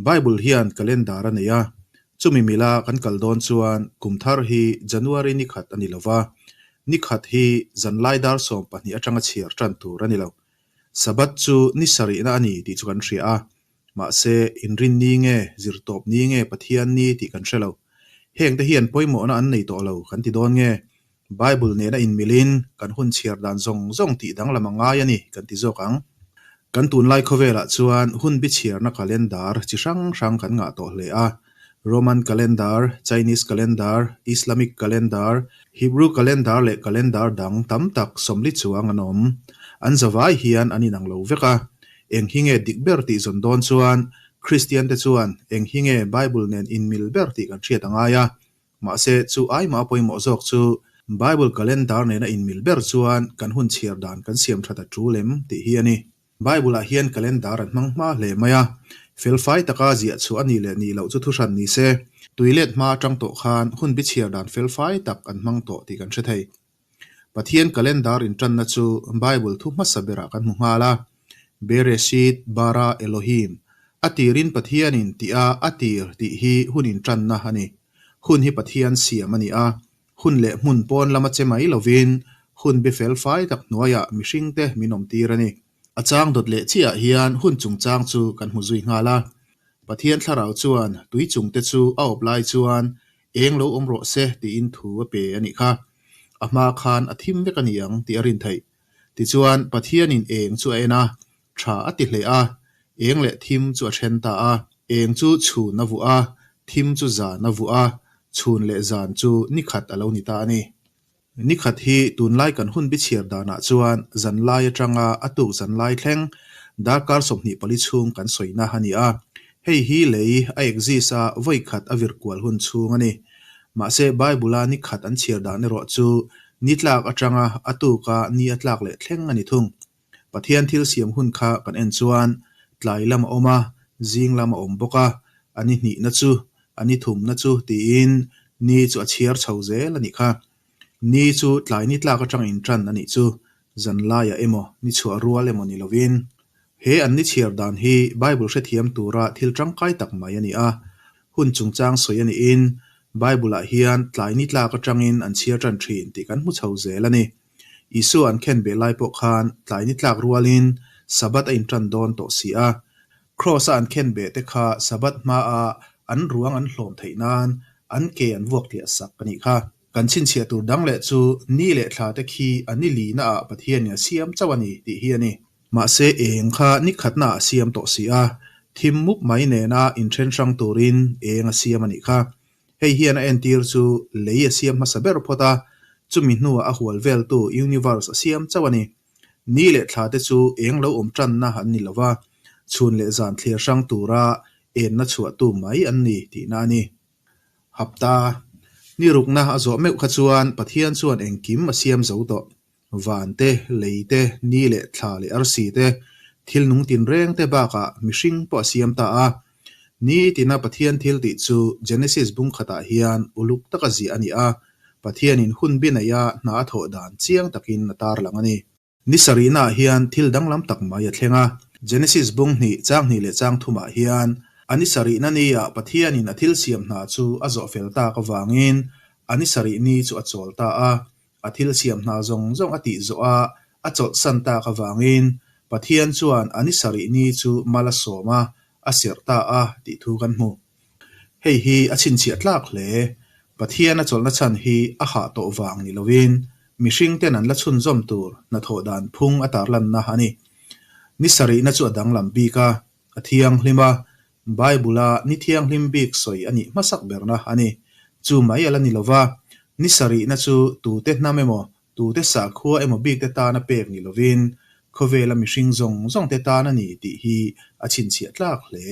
Bible hian calendar a nei a, chumi mila kan kal dawn chuan kum thar hi January ni khat a ni lo va, ni khat hi zanlai dar 12 atanga chhiar tan tur a ni lo. Sabbath chu ni sarihna a ni tih chu kan hria a, mahse inrin ni nge, zirtawp ni nge Pathian ni tih kan hre lo. Heng te hian pawimawhna an nei tawh lo kan ti dawn nge? Bible nena inmilin kan hun chhiar dan zawng zawng tih danglam a ngai a ni kan ti zawk ang. Kan tunlai khawvelah chuan hun bi chhiarna calendar chi hrang hrang kan ngah tawh hle a. Roman calendar, Chinese calendar, Islamic calendar, Hebrew calendar leh calendar dang tam tak 40 chuang an awm. An zavai hian an inang lo vek a. Eng hi nge dik ber tih zawn dawn chuan Kristian te chuan eng hi nge Bible nen inmil ber tih kan hriat a ngai a. Mahse, chu aima a pawimawh zawk chu Bible calendar nena inmil ber chuan kan hun chhiar dan kan siam that a tul em tih hi a ni. Bible-ah hian calendar an hmang hma hle mai a, felfai taka ziah chhuah a nih leh nih loh chu thuhran ni se, tuilet hma atang tawh khan hun bi chhiar dan felfai tak an hmang tawh tih kan hre thei. Pathian calendar intanna chu Bible thu hmasa berah kan hmu nghal a, Bereshit bara Elohim, a tirin Pathianin tih a a tir tih hi hun intanna a ni. Hun hi Pathian siam a ni a, hun leh hmun pawn lama che mai lovin hun bi felfai tak hnuaiah mihringte min awmtir a ni. A chang dawt leh chiahah hian hun chungchang chu kan hmu zui nghal a. Pathian thlarau chuan tui chungte chu a awp lai chuan eng lo awm rawh se tiin thu a pe a nih kha. A hma khan a thim vek a ni ang tih a rin theih. Tichuan Pathianin eng chu a en a, tha a ti hle a, eng leh thim chu a then ta a. Eng chu chhun a vuah a, thim chu zan a vuah a, chhun leh zan chu ni khat a lo ni ta a ni. Ni khat hi tunlai kan hun bi chhiar danah chuan zanlai atanga a tuk zanlai thleng darkar 24 chhung kan sawina a ni a. Hei hi lei a exist a vawi khat a vir kual hun chhung a ni. Mahse Bible-a ni khat an chhiar dan erawh chu ni tlak atanga a tuka ni a tlak leh thleng a ni thung. Pathian thil siam hun kha kan en chuan tlai lam a awm a, zing lam a awm bawk a, a ni hnihna chu, a ni thumna chu tiin ni chu a chhiar chho zel a nih kha. Ni chu tlai ni tlak atang intan a nih chu, zanlaiah emaw, ni chhuah rual emaw ni lovin. He an ni chhiar dan hi Bible hrethiam tura thil tangkai tak mai a ni a. Hun chungchang sawi a niin Bible-ah hian tlai ni tlak atangin an chhiar tan thin tih kan hmu chho zel a ni. Isua an khen ve lai pawh khan tlai ni tlak rualin Sabbath a intan dawn tawh si a. Cross-a an khen ve te kha Sabbath hmaa an ruang an hlawm theih nan an ke an vuak tliah sak a nih kha. Kan chhinchhiah tur dang leh chu ni leh thla te khi a ni lina ah Pathianin a siam chauh a ni tih hi a ni. Mahse eng kha ni khatna ah a siam tawh si a, thim mup mai nena inthen hrang turin eng a siam a nih kha. Hei hian a entir chu lei a siam hmasa ber phawt a, chumi hnuah a hual veltu universe a siam chauh a ni. Ni leh thla te chu eng lo awm tanna an ni lova, chhun leh zan thliar hrang tura enna chhuahtu mai an ni tihna a ni. Hapta, ni rukna a zawh meuh kha chuan Pathian chuan engkim a siam zo tawh. Van te, lei te, ni leh thla leh arsi te, thil nung tinreng te bakah mihring pawh a siam ta a. Ni tina Pathian thil tih chu Genesis bung khatah hian uluk taka ziah a ni a, Pathianin hun bi neia hna a thawh dan chiang takin a tarlang a ni. Ni sarihnaah hian thil danglam tak mai a thleng a. Genesis bung hnih, chang hnih leh chang thumah hian a ni sarihna niah Pathianin a thil siam hna chu a zawh fel tak avangin a ni sarih ni chu a chawl ta a. A thil siam hna zawng zawng a tih zawh a, a chawlhsan tak avangin Pathian chuan a ni sarih ni chu mal a sawm a, a serh ta a tih thu kan hmu. Hei hi a chhinchhiah tlak hle. Pathian a chawlhna chhan hi a hah tawh vang ni lovin mihring ten an la chhunzawm tur hnathawh dan phung a tarlanna a ni. Ni sarihna chu a danglam bik a, a thianghlim a, Bible-a ni thianghlim bik sawi a nih hmasak berna a ni. Chu mai a la ni lova, ni sarihna chu tute hnam emaw, tute sakhua emaw bik te tana pek ni lovin khawvela mihring zawng zawng te tan a ni tih hi a chhinchhiah tlak hle.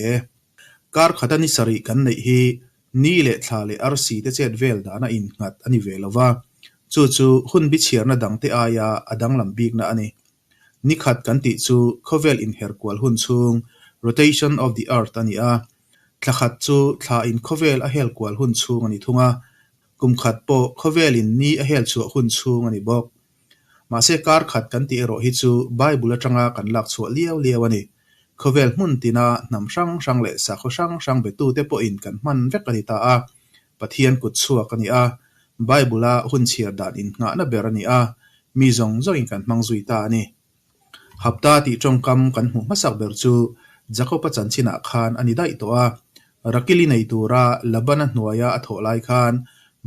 Kar khata ni sarih kan neih hi ni leh thla leh arsi te chet vel dana innghat a ni ve lova, chu chu hun bi chhiarna dangte aia a danglam bikna a ni. Ni khat kan tih chu khawvel inher kual hun chhung, rotation of the earth, a ni a, thla khat chu thla in khawvel a hel kual hun chhung a ni thung a, kum khat pawh khawvelin ni a hel chhuah hun chhung a ni bawk. Mahse kar khat kan tih erawh hi chu Bible atanga kan lak chhuah liau liau a ni. Khawvel hmun tina hnam hrang hrang leh sakhaw hrang hrang betute pawhin kan hman vek a ni ta a. Pathian kut chhuak a ni a, Bible-a hun chhiar dan innghahna ber a ni a, mi zawng zawngin kan hmang zui ta a ni. Hapta tih tawngkam kan hmuh hmasak ber chu Jakob-a chanchinah khan a ni daih tawh a. Rakili nei tura Labana hnuaia a thawh lai khan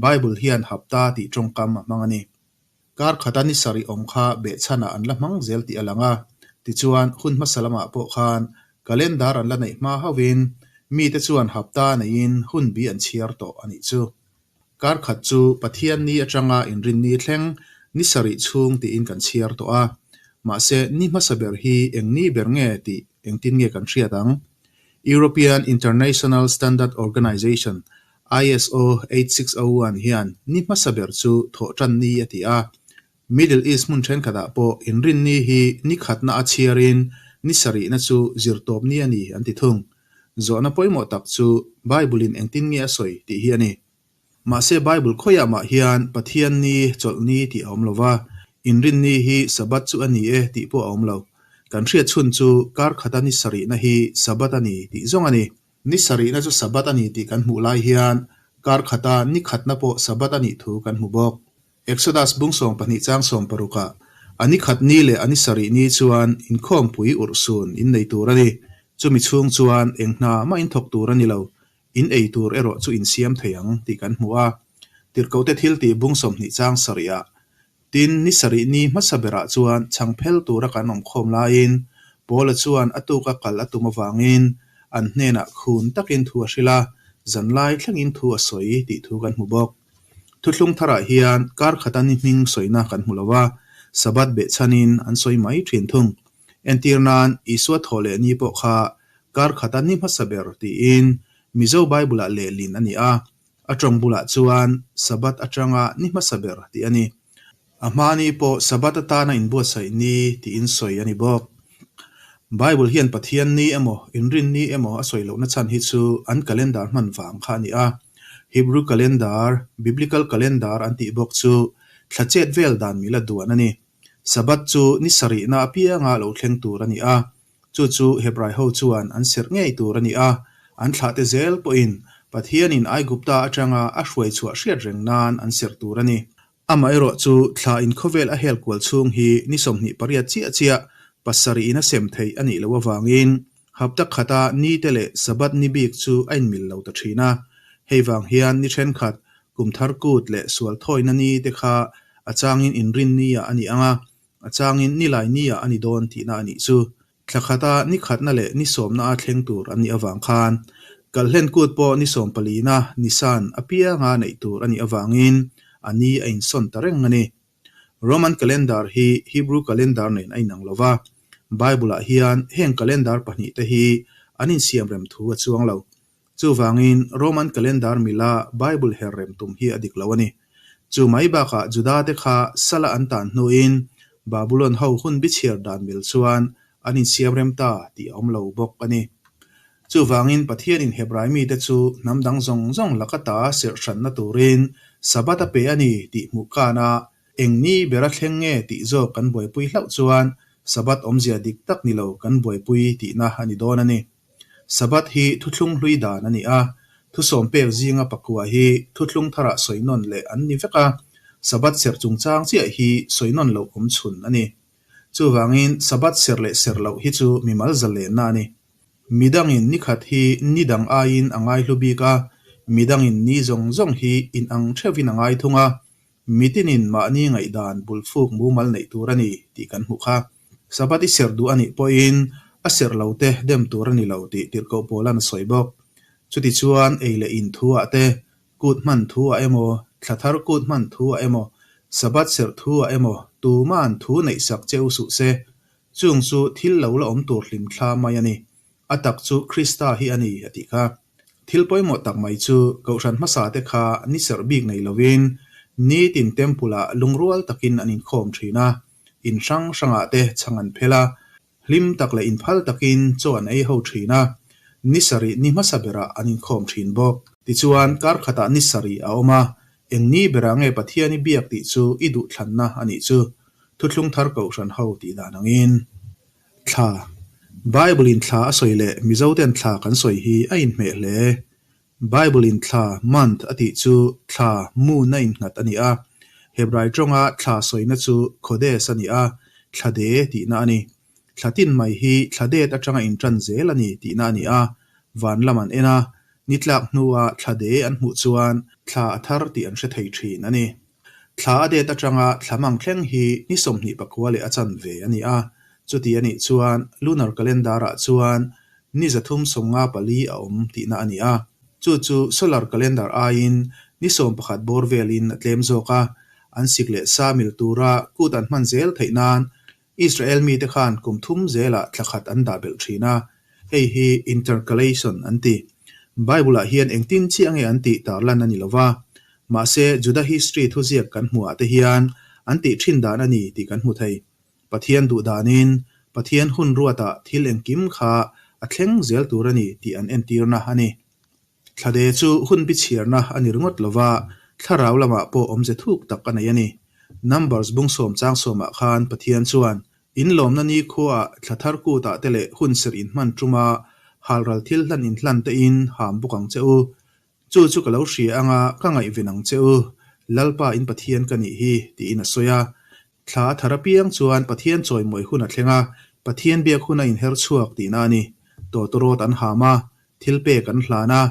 Bible hian hapta tih tawngkam a hmang a ni. Kar khata ni sarih awm kha behchhanah an la hmang zel tih a lang a, tichuan hun hmasa lamah pawh khan calendar an la neih hma hauhin mite chuan hapta neiin hun bi an chhiar tawh a nih chu. Kar khat chu Pathian ni atanga inrinni thleng ni sarih chhung tiin kan chhiar tawh a, mahse ni hmasa ber hi eng ni ber nge tih engtin nge kan hriat ang? European International Standard Organization, ISO 8601 hian ni hmasa ber chu thawhtan ni a ti a. Middle East hmun thenkhatah pawh inrinni hi ni khatna a chhiarin ni sarihna chu zirtawp ni a ni an ti thung. Zawhna pawimawh tak chu Bible-in engtin nge a sawi tih hi a ni. Mahse Bible khawiah mah hian Pathian ni, chawlh ni tih a awm lo va, inrinni hi Sabbath chu a ni e tih pawh a awm lo. Kan hriat chhun chu kar khata ni sarihna hi Sabbath a ni tih zawng a ni. Ni sarihna chu Sabbath a ni tih kan hmuh lai hian kar khata ni khatna pawh Sabbath a nih thu kan hmu bawk. Exodus bung 12 chang 16 ah, A ni khat ni leh a ni sarih ni chuan inkhawmpui urhsun in nei tur a ni. Chumi chhung chuan eng hna mah in thawk tur a ni lo, in ei tur erawh chu in siam thei ang tih kan hmu a. Tirhkohte thiltih bung 20 chang sarih ah, Tin, ni sarih ni hmasa berah chuan chhang phel tura kan awm khawm laiin Paula chuan a tuka kal a tum avangin an hnenah khun takin thu a hrilh a, zanlai thlengin thu a sawi tih thu kan hmu bawk. Thuthlung tharah hian kar khata ni hming sawina kan hmu lo a, Sabbath behchhanin an sawi mai thin thung. Entir nan, Isua thaw leh ni pawh kha kar khata ni hmasa ber tiin Mizo Bible-ah lehlin a ni a, a tawng bulah chuan Sabbath atanga ni hmasa ber tih a ni. A hma ni pawh Sabbath atana inbuatsaih ni tiin sawi a ni bawk. Bible hian Pathian ni emaw, inrin ni emaw a sawi lohna chhan hi chu an calendar hman vang kha a ni a. Hebrew calendar, Biblical calendar an tih bawk chu thla chet vel dan mila duan a ni. Sabbath chu ni sarihna apianga lo thleng tur a ni a. Chu chu Hebrai ho chuan an serh ngei tur a ni a, an thlahte zel pawhin Pathianin Aigupta atanga a hruai chhuah hriat reng nan an serh tur a ni. Amaherawh chu thla in khawvel a hel kual chhung hi ni 28 chiah chiah pasarih in a sem theih a nih loh avangin hapta khata ni te leh Sabbath ni bik chu a inmil lo ta thin a. Hei vang hian ni thenkhat kum thar kut leh sual thawina ni te kha a changin inrin ni ah a ni ang a, a changin nilai ni ah a ni dawn tihna a nih chu. Thla khata ni khatna leh ni sawmna a thleng tur an nih avang khan Kalhlen kut pawh ni sawm palina Nisan apianga neih tur a nih avangin a ni a insawn ta reng a ni. Roman calendar hi Hebrew calendar nen a inang lo va, Bible-ah hian heng calendar pahnihte hi an insiamrem thu a chuang lo. Chuvangin, Roman calendar mila Bible her rem tum hi a dik lo a ni. Chu mai bakah Juda-te kha sala an tan hnuin Babulon ho hun bichhiar dan mil chuan an insiam rem ta tih a awm lo bawk a ni. Chuvangin, Pathianin Hebrai mite chu hnam dang zawng zawng laka ta serh hranna turin Sabbath a pe a ni tih hmuh kana eng ni bera thleng nge tih zawk kan buaipui hlauh chuan Sabbath awmzia dik tak ni lo kan buaipui tihna a ni dawn a ni. Sabbath hi thuthlung hlui dan a ni a, thusawm pek zinga pakua hi thuthlung tharah sawi nawn leh an ni vek a, Sabbath serh chungchang chiah hi sawi nawn loh awm chhun a ni. Chuvangin Sabbath serh leh serh loh hi chu mimal zalenna a ni. Midangin nikhat hi ni dang aiin a ngaihlu bik a, midangin ni zawng zawng hi inang theuhin a ngai thung a, Mitinin mahni ngaihdan bulfuk mumal neih tur a ni tih kan hmuh kha. Sabbath i serh duh a nih pawhin a serh lo te dem tur a ni lo tih tirhkoh Paula'n a sawi bawk. Chutichuan ei leh in thu ah te, kut hman thu ah emaw, thla thar kut hman thu ah emaw, Sabbath serh thu ah emaw tuma'n thu neih sak che u suh se. Chung chu thil lo la awm tur hlim thla mai a ni. A tak chu Krista hi a ni, a tih kha. Thil pawimawh tak mai chu Kohhran hmasa te kha ni serh bik nei lovin nitin Temple-ah lungrual takin an inkhawm thin a, in hrang hrangah te chhang an phel a, hlim tak leh inphal takin chaw an ei ho thin a, ni sarih ni hmasa berah an inkhawm thin bawk. Tichuan, kar khatah ni sarih a awm a, eng ni berah nge Pathian i biak tih chu i duhthlanna a nih chu, Thuthlung Thar Kohhran ho tih dan angin. Thla. Bible-in thla a sawi leh Mizoten thla kan sawi hi a inhmeh hle. Bible-in thla, month, a tih chu thla, moon, a innghat a ni a. Hebrai tawnga thla sawina chu khodesh a ni a, thla de tihna a ni. Thla tin mai hi thla det atanga intan zel a ni tihna a ni a, van lam an en a, ni tlak hnua thla de an hmuh chuan thla a thar tih an hre thei thin a ni. Thla a det atanga thla mang thleng hi ni 24 leh a chanve a ni a, chuti a nih chuan lunar calendar-ah chuan ni 354 a awm tihna a ni a, chu chu solar calendar aiin ni 11 bawr velin a tlem zawk a, an sik leh sa mil tura kut an hman zel theih nan Israel mite khan kum thum zelah thla khat an dah belh thin a, hei hi intercalation an ti. Bible-ah hian engtin chiah nge an tih tarlan a ni lo va, mahse Juda history thuziak kan hmuhah te hian an tih thin dan a ni tih kan hmu thei. Pathian duh danin Pathian hun ruatah thil engkim kha a thleng zel tur a ni tih an entirna a ni. Thlade chu hun bichhiarna a ni ringawt lo va, thlarau lamah pawh awmze thuk tak a nei a ni. Numbers bung sawm chang sawmah khan Pathian chuan, In lawmna ni khuaah thla thar kutah te leh hun serh inhman tuma halral thil hlan inhlan tein ham bawk ang che u. Chu chu ka lo hria anga ka ngaihven ang che u, Lalpa in Pathian ka nih hi, tiin a sawi a. Thla a thar apiang chuan Pathian chawimawi hun a thleng a, Pathian biak hun a inher chhuak tihna a ni. Tawtawrawt an ham a, thil pek an hlan a,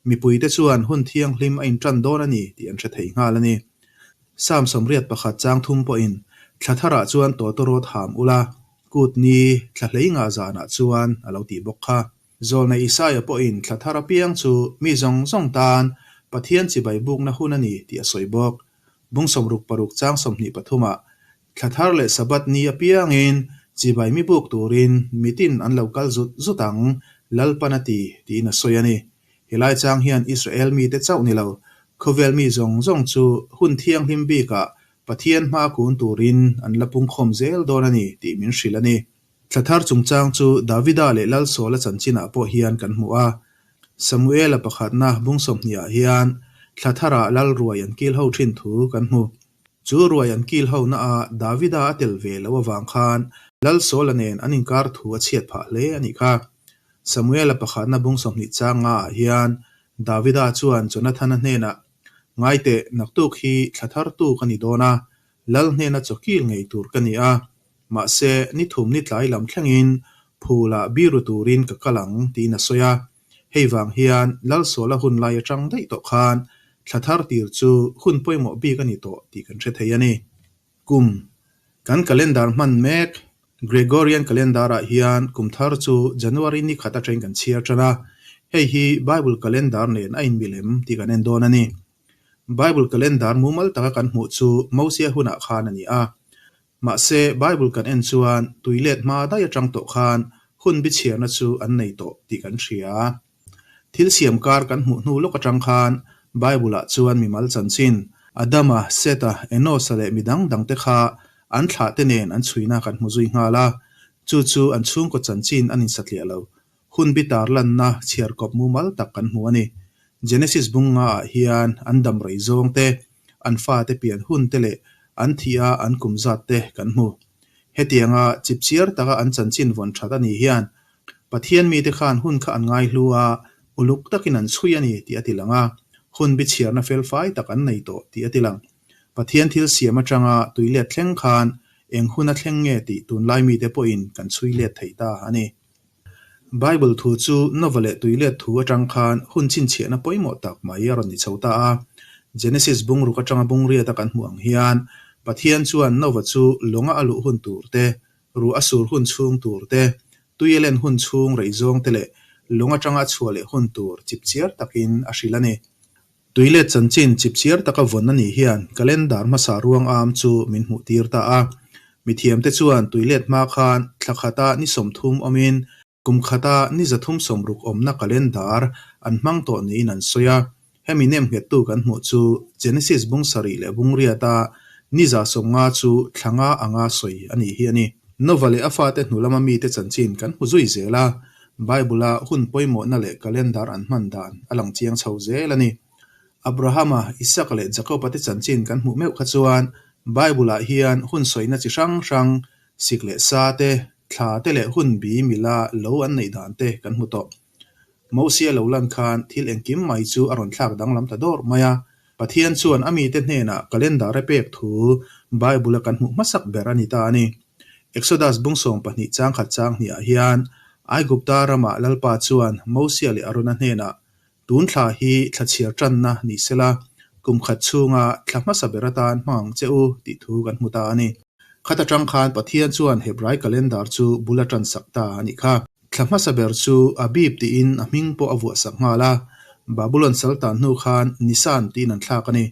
mipuite chuan hun thianghlim a intan dawn a ni tih an hre thei nghal a ni. Psalm 81 chang thum pawhin, Thla tharah chuan tawtawrawt ham ula, kut ni thla hlei ngah zanah chuan a lo tih bawk kha. Zawlnei Isaia pawhin thla thar apiang chu mi zawng zawng tan Pathian chibai bukna hun a ni tih a sawi bawk. Bung 66 chang 23 ah, Thla thar leh Sabbath ni apiangin chibai mi buk turin mitin an lo kal zut zut ang, Lalpan a ti, tiin a sawi a ni. Helai chang hian Israel mite chauh ni lo, khawvel mi zawng zawng chu hun thianghlim bikah Pathian hma kun turin an la pungkhawm zel dawn a ni tih min hrilh a ni. Thla thar chungchang chu Davida leh Lal Saula chanchinah pawh hian kan hmu a. Samuela pakhatna bung 20 ah hian thla tharah lal ruai an kil ho thin thu kan hmu. Chu ruai an kil ho naah Davida a tel ve loh avang khan Lal Saula nen an inkar thu a chhiat phah hle a nih kha. Samuela pakhatna bung 20 chang nga ah hian Davida chuan Jonathana hnenah, Ngaiteh, naktuk hi thla thartu ka ni dawn a, Lal hnena chaw kil ngei tur ka ni a, mahse ni thum ni tlai lam thlengin phulah biru turin ka kal ang tiin a sawi a. Hei vang hian Lal Sawla hun lai atang daih tawh khan thla thar tir chu hun pawimawh bik a ni tawh tih kan hre thei a ni. Kum kan calendar hman mek Gregorian calendar-ah hian kum thar chu January ni khat atangin kan chhiar tan a, hei hi Bible calendar nen a inmil em tih kan en dawn a ni. Bible calendar mumal taka kan hmuh chu Mosia hunah khan a ni a. Mahse, Bible kan en chuan tui let hma daih atang tawh khan hun bichhiarna chu an nei tawh tih kan hria. Thil siam kar kan hmuh hnu lawk atang khan Bible-ah chuan mimal chanchin, Adama, Seta, Enosa leh midang dangte kha an thlahte nen an chhuina kan hmu zui nghal a. Chu chu an chhungkaw chanchin an insatliah lo. Hun bi tarlanna chhiarkawp mumal tak kan hmu a ni. Genesis bung ngaah hian an dam rei zawng te, an fate pian hun te leh an thih a an kum zat te kan hmu. Hetianga chipchiar taka an chanchin vawn that a nih hian Pathian mite khan hun kha an ngaihlu a, uluk takin an chhui a ni tih a ti lang a, hun bi chhiarna felfai tak an nei tawh tih a ti lang. Pathian thil siam atanga tui let thleng khan eng hun a thleng nge tih tunlai mite pawhin kan chhui let thei ta a ni. Bible thu chu Nova leh tuilet thu atang khan hun chhinchhiahna pawimawh tak mai a rawn ni chho ta a. Genesis bungruk atanga bungriata kan hmuh ang hian Pathian chuan Nova chu lawnga a luh hun tur te, ruah a sur hun chhung tur te, tui a len hun chhung rei zawng te leh lawng atanga a chhuah leh hun tur chipchiar takin a hrilh a ni. Tuilet chanchin chipchiar taka vawn a nih hian calendar hmasa ruang am chu min hmuh tir ta a. Mithiamte chuan tuilet hma khan thla khata ni 30 awmin kum khata ni 360 awmna calendar an hmang tawh niin an sawi a. Hemi nem nghettu kan hmuh chu Genesis bung sarih leh bung riata ni 150 chu thla nga anga sawi a nih hi a ni. Nova leh a fate hnu lama mite chanchin kan hmu zui zel a, Bible-a hun pawimawhna leh calendar an hman dan a lang chiang chho zel a ni. Abrahama, Isaka leh Jakoba te chanchin kan hmuh meuh kha chuan Bible-ah hian hun sawina chi hrang hrang, sik leh sa te, Thla te leh hun bi mila lo an neih dan te kan hmu tawh. Mosia lo lan khan thil engkim mai chu a rawn thlak danglam ta dawr mai a. Pathian chuan a mite hnenah calendar a pek thu Bible-a kan hmuh hmasak ber a ni ta a ni. Exodus bung 12 chang khat chang hniah hian Aigupta ramah Lalpa chuan Mosia leh Arona hnenah Tun thla hi thla chhiar tanna ni sela, kum khat chhunga thla hmasa ber atan hmang ang che u tih thu kan hmu ta a ni. Khat atang khan Pathian chuan Hebrai calendar chu bul a tan sak ta a nih kha. Thla hmasa ber chu Abib tiin a hming pawh a vuah sak nghal a, Babulon saltan hnu khan Nisan tiin an thlak a ni.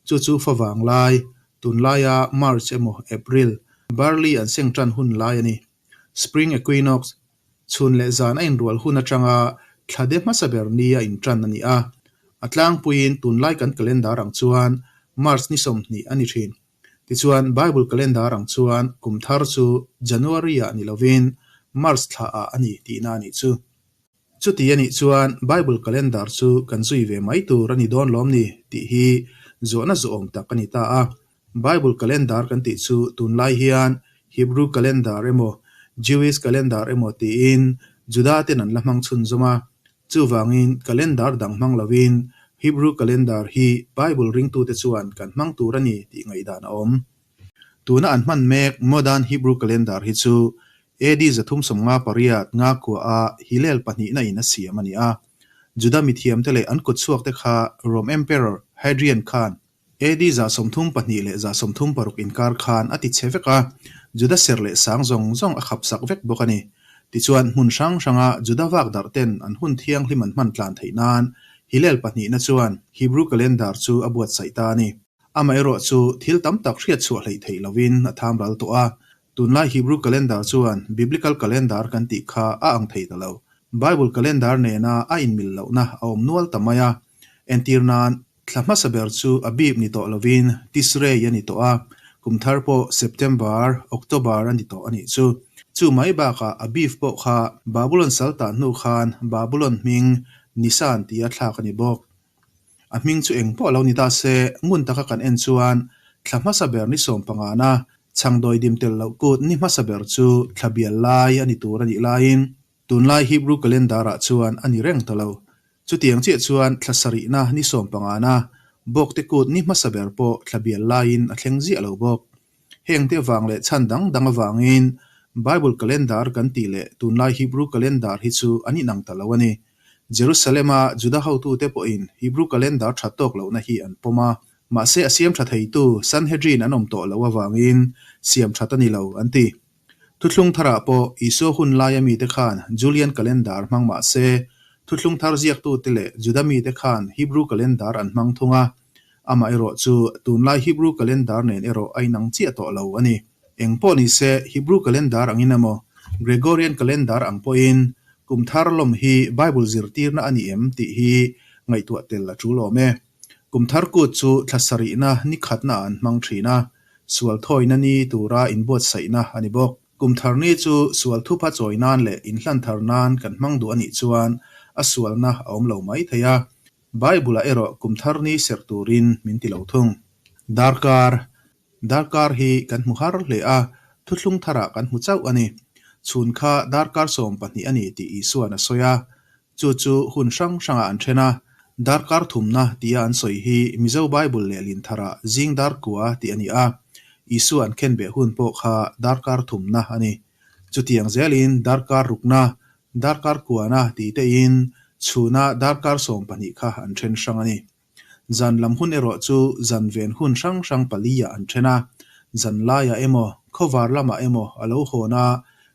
Chu chu favang lai, tunlaia March emaw April, barley an seng tan hun lai a ni. Spring equinox, Chhun leh zan a inrual hun atanga thla de hmasa ber ni a intan a ni a. A tlangpuiin tunlai kan calendar ang chuan March ni 20 a ni thin. Tichuan Bible calendar ang chuan kum thar chu January ah ni lovin March thla ah a ni tihna a nih chu. Chuti a nih chuan Bible calendar chu kan zui ve mai tur a ni dawn lawm ni tih hi zawhna zawhawm tak a ni ta a. Bible calendar kan tih chu tunlai hian Hebrew calendar emaw Jewish calendar emaw tiin Juda ten an la hmang chhunzawm a. Chuvangin calendar dang hmang lovin Hebrew calendar hi Bible ringtute chuan kan hmang tur a ni tih ngaihdan a awm. Tuna an hman mek Modern Hebrew calendar hi chu AD 358 nga kua a Hillel pahnihna in a siam a ni a. Juda mithiamte leh an kutchhuakte kha Rome Emperor Hadrian khan AD 32 leh 36 inkar khan a ti chhe vek a, Juda ser leh sang zawng zawng a khap sak vek bawk a ni. Tichuan, hmun hrang hranga Juda vak darh ten an hun thianghlim an hman tlan theih nan Hillel pahnihna chuan Hebrew calendar chu a buatsaih ta a ni. Amaherawh chu thil tam tak hriat chhuah hleih theih lovin a tham ral tawh a, tunlai Hebrew calendar chuan Biblical calendar kan tih kha a ang thei ta lo. Bible calendar nena a inmil lohna a awm nual ta mai a, entir nan Thla hmasa ber chu Abib ni tawh lovin Tisrei a ni tawh a, kum thar pawh September, October a ni tawh a nih chu. Chu mai bakah Abib pawh kha Babulon sal tah hnu khan Babulon hming Nisan tia thlak a ni bawk. A hming chu eng pawh lo ni ta se, ngun taka kan en chuan thla hmasa ber ni sawmpangana chhangdawi dim tel loh kut ni hmasa ber chu thla bial lai a ni tur a nih laiin tunlai Hebrew calendar-ah chuan a ni reng ta lo. Chutiang chiah chuan thla sarihna ni sawmpangana Bawkte kut ni hmasa ber pawh thla bial laiin a thleng ziah lo bawk. Hengte avang leh chhan dang dang avangin Bible calendar kan tih leh tunlai Hebrew calendar hi chu an inang ta lo a ni. Jerusalem-a Juda hotute pawhin Hebrew calendar tha tawk lohna hi an pawm a, mahse a siam tha theitu Sanhedrin an awm tawh loh avangin siam that a ni lo an ti. Thuthlung tharah pawh Isua hun laia mite khan Julian calendar hmang mah se, Thuthlung thar ziaktute leh Juda mite khan Hebrew calendar an hmang thung a. Amaherawh chu tunlai Hebrew calendar nen erawh a inang chiah tawh lo a ni. Eng pawh ni se, Hebrew calendar angin emaw, Gregorian calendar ang pawhin kum thar lawm hi Bible zirtirna a ni em tih hi ngaihtuah tel a tul awm e. Kum thar kut chu thla sarihna ni khatna ah an hmang thin a, sual thawina ni tura inbuatsaihna a ni bawk. Kum thar ni chu sual thupha chawi nan leh inhlan thar nan kan hmang duh a nih chuan a sualna a awm lo mai thei a, Bible-ah erawh kum thar ni serh turin min ti lo thung. Darkar Darkar hi kan hmu har hle a, thuthlung tharah kan hmu chauh a ni. Chhun kha darkar 12 a ni tih Isua'n a sawi a. Chu chu hun hrang hrangah an then a. Darkar thumna tia an sawi hi Mizo Bible lehlin tharah zing dar kua tih a ni a. Isua an khenbeh hun pawh kha darkar thumna a ni. Chutiang zelin darkar rukna, darkar kuana tih tein chhuna darkar 12 kha an then hrang a ni. Zan lam hun erawh chu zan ven hun hrang hrang pali-ah an then a, zan laiah emaw, khawvar lamah emaw a lo hawn a,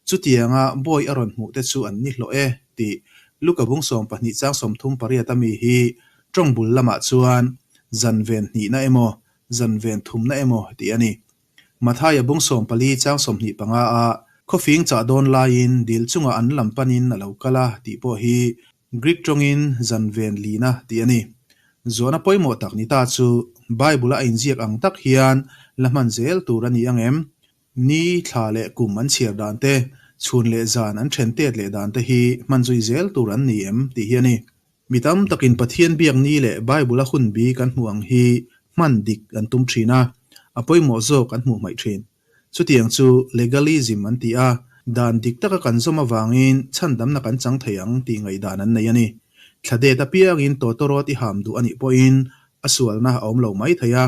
chutianga bawi a rawn hmuh te chu an ni hlawh e tih Luka bung 12 chang 38 a mi hi tawng bul lamah chuan zan ven hnihna emaw, zan ven thumna emaw tih a ni. Mathaia bung 14 chang 25 a khawfing chah dawn laiin dil chungah an lam panin a lo kal a tih pawh hi Greek tawngin zan ven lina tih a ni. Zawhna pawimawh tak ni ta chu Bible-a a inziak ang tak hian la hman zel tur a ni ang em? Ni, thla leh kum an chhiar dan te, chhun leh zan an then tet leh dan te hi hman zui zel tur an ni em tih hi a ni. Mi tam takin Pathian biak ni leh Bible-a hun bi kan hmuh ang hi hman dik an tum thin a, a pawimawh zawk an hmuh hmaih thin. Chutiang chu legalism an ti a. Dan dik taka kan zawm avangin chhandamna kan chang thei ang tih ngaihdan an nei a ni. Thla det apiangin tawtawrawt i ham duh a nih pawhin a sualna a awm lo mai thei a.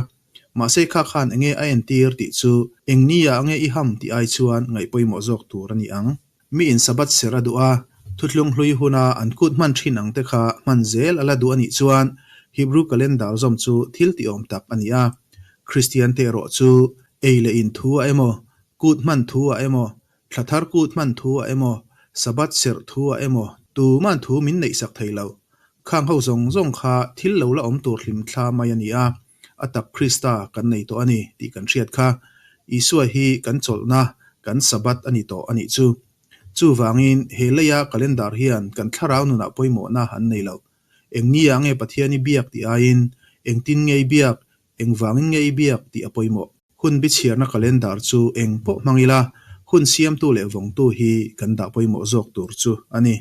Mahse kha khan enge a entir tih chu eng ni ah nge i ham tih ai chuan ngaih pawimawh zawk tur a ni ang. Mi in Sabbath serh a duh a, thuthlung hlui huna an kut hman thin ang te kha hman zel a la duh a nih chuan Hebrew calendar zawm chu thil tih awm tak a ni a. Kristian te erawh chu ei leh in thu ah emaw, kut hman thu ah emaw, thla thar kut hman thu ah emaw, Sabbath serh thu ah emaw tuman thu min neih sak thei lo. Khang ho zawng zawng kha thil lo la awm tur hlim thla mai a ni a, a tak Krista kan nei tawh a ni tih kan hriat kha. Isua hi kan chawlhna, kan Sabbath a ni tawh a nih chu. Chuvangin he leia calendar hian kan thlarau nunah pawimawhna an nei lo. Eng nia nge Pathian i biak tih aiin, engtin nge i biak, engvangin nge i biak tih a pawimawh. Hun bichhiarna calendar chu eng pawh hmang ila, hun siamtu leh vawngtu hi kan dah pawimawh zawk tur chu a ni.